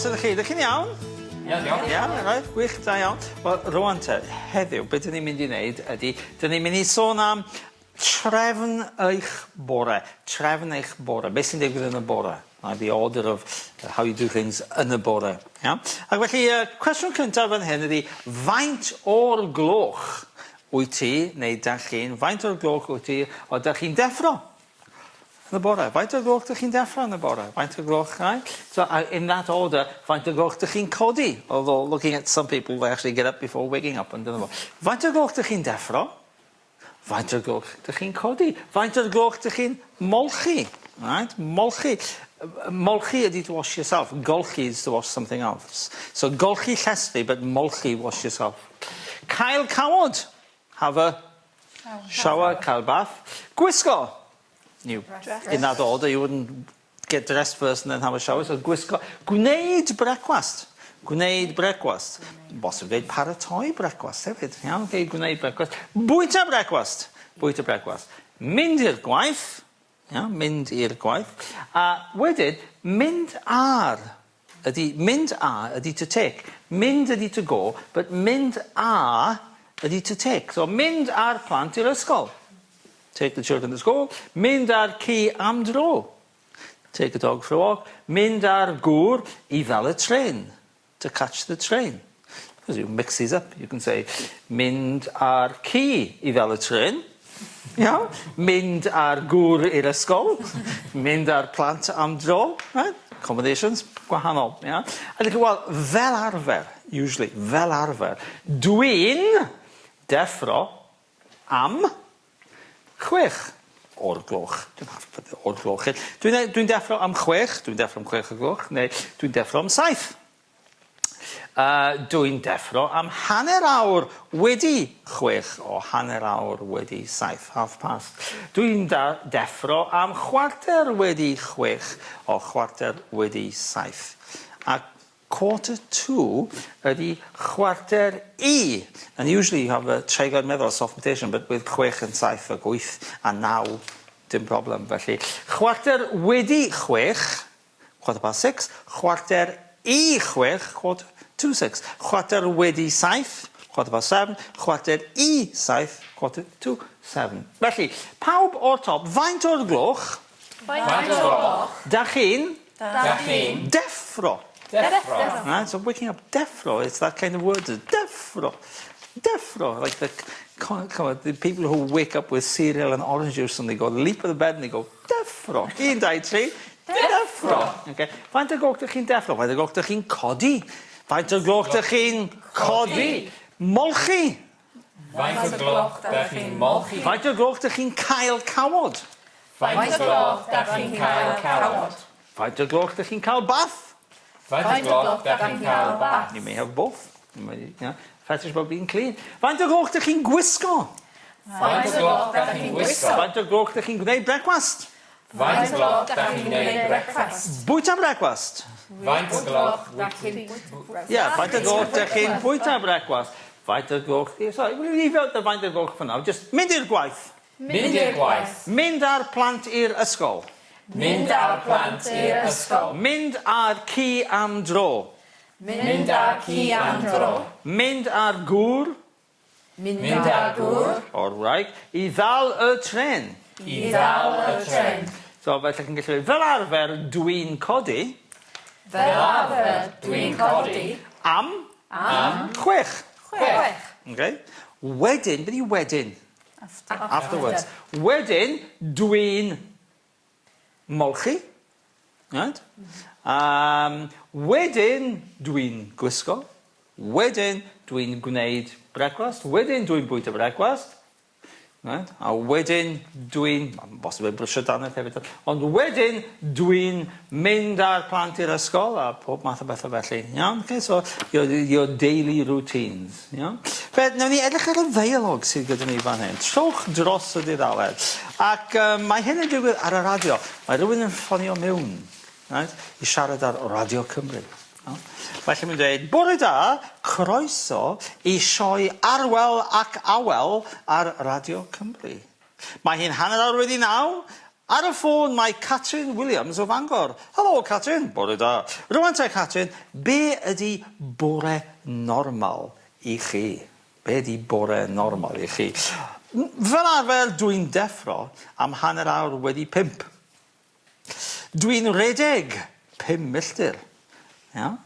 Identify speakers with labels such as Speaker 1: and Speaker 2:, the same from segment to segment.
Speaker 1: sut ydych chi? Ydych chi'n iawn?
Speaker 2: Iawn, diolch.
Speaker 1: Iawn, reit, gwych, da iawn. Wel, rwan te, heddiw, be dyn ni'n mynd i wneud ydy, dyn ni'n mynd i sôn am trefn eich bore. Trefn eich bore. Beth sy'n digwydd yn y bore? Like the order of how you do things yn y bore. Iawn? Ac felly, y cwestiwn cyntaf fan hyn ydy, faint o'r gloch wyt ti, neu dach chi'n, faint o'r gloch wyt ti, o dach chi'n deffro? Yn y bore. Faint o'r gloch dych chi'n deffro yn y bore? Faint o'r gloch, right? So, in that order, faint o'r gloch dych chi'n codi? Although, looking at some people, they actually get up before waking up, ond dyna fo. Faint o'r gloch dych chi'n deffro? Faint o'r gloch dych chi'n codi? Faint o'r gloch dych chi'n molchi? Right? Molchi. Molchi ydy to wash yourself. Golchi is to wash something else. So, golchi llestri, but molchi wash yourself. Cael cawod. Have a shower, cael bath. Gwisgo! You, in that order, you wouldn't get dressed first and then have a shower, so gwisgo. Gwneud brecwast. Gwneud brecwast. Bosib dweud paratoi brecwast hefyd. Iawn, okay, gwneud brecwast. Bwyta brecwast. Bwyta brecwast. Mynd i'r gwaith. Iawn, mynd i'r gwaith. A wedyn, mynd ar ydy, mynd ar ydy to take. Mynd ydy to go, but mynd ar ydy to take. So, mynd â'r plant i'r ysgol. Take the children to school. Mynd â'r ci am dro. Take the dog for a walk. Mynd â'r gŵr i ddal y trên. To catch the train. Because you mix these up. You can say, mynd â'r ci i ddal y trên. Iawn? Mynd â'r gŵr i'r ysgol. Mynd â'r plant am dro. Right? Combinations gwahanol. Iawn? A dych chi, wel, fel arfer, usually, fel arfer, dwi'n deffro am 6 o'r gloch. Dwi'n hoffi o'r gloch. Dwi'n dwi deffro am 6, dwi'n deffro am 6 o'r gloch, neu dwi'n deffro am 7. Dwi'n deffro am hanner awr wedi 6 o hanner awr wedi 7, half past. Dwi'n deffro am chwarter wedi 6 o chwarter wedi 7. A Quarter to ydy chwarter i. And usually you have a treiglad meddal, soft mutation, but with chwech and saith ac wyth a naw, dim problem. Felly, chwarter wedi chwech, quarter past six, chwarter i chwech, quarter to six. Chwarter wedi saith, quarter past seven, chwarter i saith, quarter to seven. Felly, pawb o'r top, faint o'r gloch?
Speaker 2: Faint o'r gloch?
Speaker 1: Da chi'n?
Speaker 2: Da chi'n?
Speaker 1: Deffro.
Speaker 2: Deffro.
Speaker 1: Right, so waking up, deffro, it's that kind of word, deffro. Deffro, like the, come on, the people who wake up with cereal and orange juice and they go leap of the bed and they go, deffro. Un, dau, tri, deffro. Okay. Faint o gloch dych chi'n deffro? Faint o gloch dych chi'n codi? Faint o gloch dych chi'n codi? Molchi.
Speaker 2: Faint o gloch dych chi'n molchi?
Speaker 1: Faint o gloch dych chi'n cael cawod?
Speaker 2: Faint o gloch dych chi'n cael cawod?
Speaker 1: Faint o gloch dych chi'n cael bath?
Speaker 2: Faint o gloch dych chi'n cael bath?
Speaker 1: You may have both. You may, yeah. Fetish about being clean. Faint o gloch dych chi'n gwisgo?
Speaker 2: Faint o gloch dych chi'n gwisgo?
Speaker 1: Faint o gloch dych chi'n gwneud brecwast?
Speaker 2: Faint o gloch dych chi'n gwneud brecwast?
Speaker 1: Bwyta brecwast?
Speaker 2: Faint o gloch wyt ti'n...
Speaker 1: Ie, faint o gloch dych chi'n bwyta brecwast? Faint o gloch... Sorry, we'll leave out the faint o gloch for now. Just mynd i'r gwaith.
Speaker 2: Mynd i'r gwaith.
Speaker 1: Mynd â'r plant i'r ysgol.
Speaker 2: Mynd â'r plant i'r ysgol.
Speaker 1: Mynd â'r ci am dro.
Speaker 2: Mynd â'r ci am dro.
Speaker 1: Mynd â'r gŵr.
Speaker 2: Mynd â'r gŵr.
Speaker 1: O'r wraig. I ddal y trên.
Speaker 2: I ddal y trên.
Speaker 1: So felly chi'n gallu dweud, fel arfer dwi'n codi.
Speaker 2: Fel arfer dwi'n codi.
Speaker 1: Am.
Speaker 2: Am.
Speaker 1: Chwech.
Speaker 2: Chwech.
Speaker 1: Okay. Wedyn, beth yw wedyn?
Speaker 3: After.
Speaker 1: Afterwards. Wedyn, dwi'n molchi. Right? Um, wedyn, dwi'n gwisgo. Wedyn, dwi'n gwneud brecwast. Wedyn, dwi'n bwyta brecwast. Right? A wedyn, dwi'n... Mae'n bosib ei brwsio dannedd hefyd. Ond wedyn, dwi'n mynd â'r plant i'r ysgol a pob math o bethau felly. Iawn? Okay, so, your, your daily routines. Iawn? Fe, nawn ni edrych ar y ddeialog sydd gyda ni fan hyn. Trowch dros y dudalen. Ac um, mae hyn yn digwydd ar y radio. Mae rhywun yn ffonio mewn, right, i siarad ar Radio Cymru. Iawn? Felly mae'n dweud, bore da, croeso i sioe Arwel ac Awel ar Radio Cymru. Mae hi'n 9:30 Ar y ffôn mae Catrin Williams o Fangor. Helo Catrin, bore da. Rwan te Catrin, be ydi bore normal i chi? Be ydi bore normal i chi? Fel arfer dwi'n deffro am hanner awr wedi pump. Dwi'n rhedeg 5 milltir. Iawn?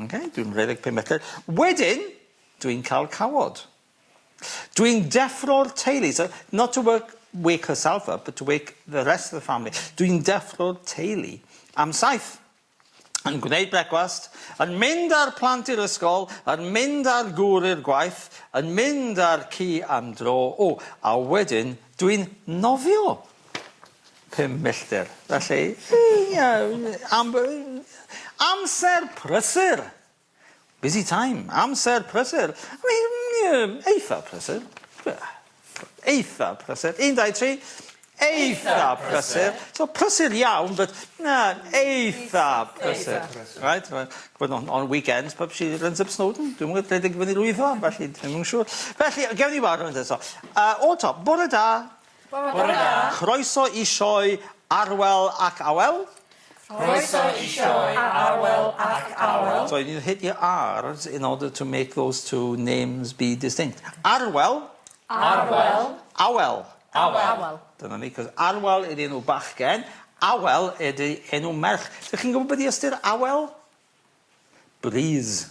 Speaker 1: Oce, dwi'n rhedeg 5 milltir. Wedyn, dwi'n cael cawod. Dwi'n deffro'r teulu, so not to work, wake herself up, but to wake the rest of the family. Dwi'n deffro'r teulu am saith. Yn gwneud brecwast, yn mynd â'r plant i'r ysgol, yn mynd â'r gŵr i'r gwaith, yn mynd â'r ci am dro, o, a wedyn dwi'n nofio 5 milltir. Felly, ie, am, amser prysur. Busy time, amser prysur. I mean, ie, eitha prysur. Eitha prysur. Un, dau, tri. Eitha prysur. So prysur iawn, but na, eitha prysur. Right, right. But on, on weekends, perhaps she runs up Snowdon. Dwi'm yn gwybod rhedeg fyny Wyddfa, felly dwi'm yn siŵr. Felly, gewn ni weld rhywun eto. O'r top, bore da.
Speaker 2: Bore da.
Speaker 1: Croeso i sioe Arwel ac Awel.
Speaker 2: Croeso i sioe Arwel ac Awel.
Speaker 1: So you need to hit your R's in order to make those two names be distinct. Arwel.
Speaker 2: Arwel.
Speaker 1: Awel.
Speaker 2: Awel.
Speaker 1: Dyna ni, 'cos Arwel ydi enw bachgen, Awel ydi enw merch. Dych chi'n gwybod beth 'di ystyr awel? Breeze.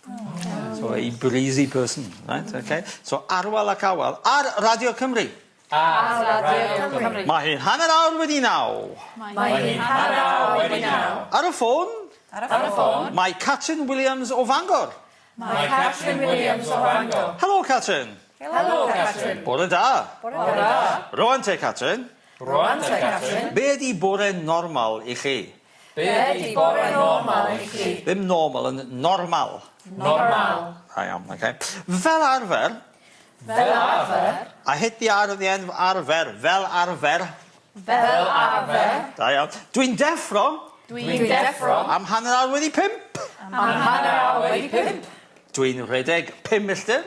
Speaker 1: Oh. So a breezy person, right? Okay. So Arwel ac Awel ar Radio Cymru.
Speaker 2: Ar Radio Cymru.
Speaker 1: Mae hi'n hanner awr wedi naw.
Speaker 2: Mae hi'n hanner awr wedi naw.
Speaker 1: Ar y ffôn.
Speaker 2: Ar y ffôn.
Speaker 1: Mae Catrin Williams o Fangor.
Speaker 2: Mae Catrin Williams o Fangor.
Speaker 1: Helo Catrin.
Speaker 2: Helo Catrin.
Speaker 1: Bore da.
Speaker 2: Bore da.
Speaker 1: Rwan te Catrin.
Speaker 2: Rwan te Catrin.
Speaker 1: Be ydi bore normal i chi?
Speaker 2: Be ydi bore normal i chi?
Speaker 1: Ddim normal yn normal.
Speaker 2: Normal.
Speaker 1: Da iawn, oce. Fel arfer.
Speaker 2: Fel arfer.
Speaker 1: I hit the R at the end, arfer, fel arfer.
Speaker 2: Fel arfer.
Speaker 1: Da iawn. Dwi'n deffro.
Speaker 2: Dwi'n deffro.
Speaker 1: Am hanner awr wedi pump.
Speaker 2: Am hanner awr wedi pump.
Speaker 1: Dwi'n rhedeg 5 milltir.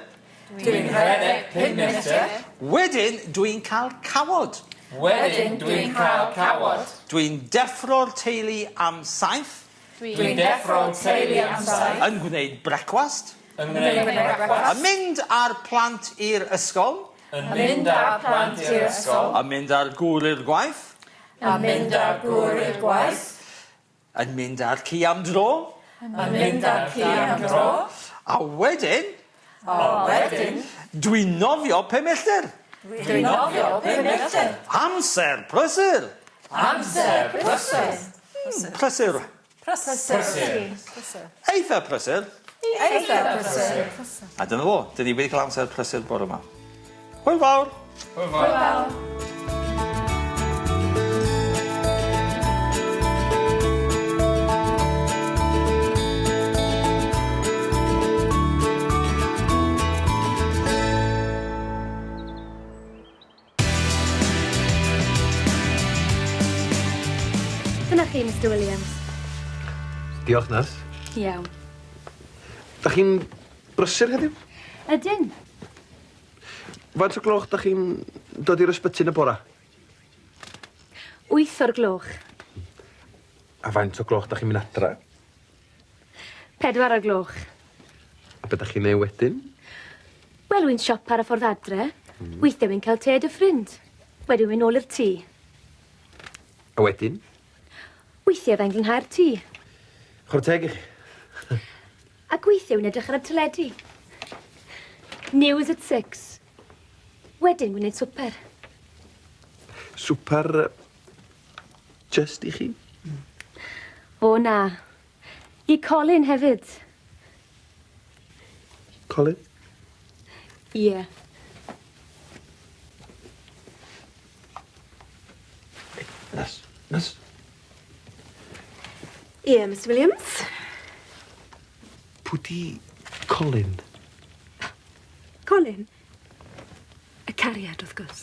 Speaker 2: Dwi'n rhedeg 5 milltir.
Speaker 1: Wedyn dwi'n cael cawod.
Speaker 2: Wedyn dwi'n cael cawod.
Speaker 1: Dwi'n deffro'r teulu am saith.
Speaker 2: Dwi'n deffro'r teulu am saith.
Speaker 1: Yn gwneud brecwast.
Speaker 2: Yn gwneud brecwast.
Speaker 1: Yn mynd â'r plant i'r ysgol.
Speaker 2: Yn mynd â'r plant i'r ysgol.
Speaker 1: Yn mynd â'r gŵr i'r gwaith.
Speaker 2: Yn mynd â'r gŵr i'r gwaith.
Speaker 1: Yn mynd â'r ci am dro.
Speaker 2: Yn mynd â'r ci am dro.
Speaker 1: A wedyn...
Speaker 2: A wedyn...
Speaker 1: Dwi'n nofio pum milltir.
Speaker 2: Dwi'n nofio pum milltir.
Speaker 1: Amser prysur.
Speaker 2: Amser prysur.
Speaker 1: Prysur.
Speaker 2: Prysur.
Speaker 1: Prysur. Eitha prysur.
Speaker 2: Eitha prysur.
Speaker 1: A dyna fo. Dyn ni wedi cael amser prysur bore yma. Hwyl fawr!
Speaker 2: Hwyl fawr!
Speaker 3: Dyna chi, Mister Williams.
Speaker 4: Diolch, nyrs.
Speaker 3: Iawn.
Speaker 4: Da chi'n brysur heddiw?
Speaker 3: Ydyn.
Speaker 4: Faint o gloch da chi'n dod i'r ysbyty yn y bora?
Speaker 3: Wyth o'r gloch.
Speaker 4: A faint o gloch da chi'n mynd adra?
Speaker 3: Pedwar o'r gloch.
Speaker 4: A be da chi'n neud wedyn?
Speaker 3: Wel, wy'n siopa ar y ffordd adre. Weithiau wy'n cael te 'da ffrind. Wedyn wy'n nôl i'r tŷ.
Speaker 4: A wedyn?
Speaker 3: Weithiau fe'n glanhau'r tŷ.
Speaker 4: Chwarae teg i chi.
Speaker 3: Ac weithiau wy'n edrych ar y teledu. News at six. Wedyn wy'n neud swper.
Speaker 4: Swper just i chi?
Speaker 3: O na. I Colin hefyd.
Speaker 4: Colin?
Speaker 3: Ie.
Speaker 4: Nyrs, nyrs.
Speaker 3: Ie, Mister Williams?
Speaker 4: Pw di Colin?
Speaker 3: Colin? Y cariad, wrth gwrs.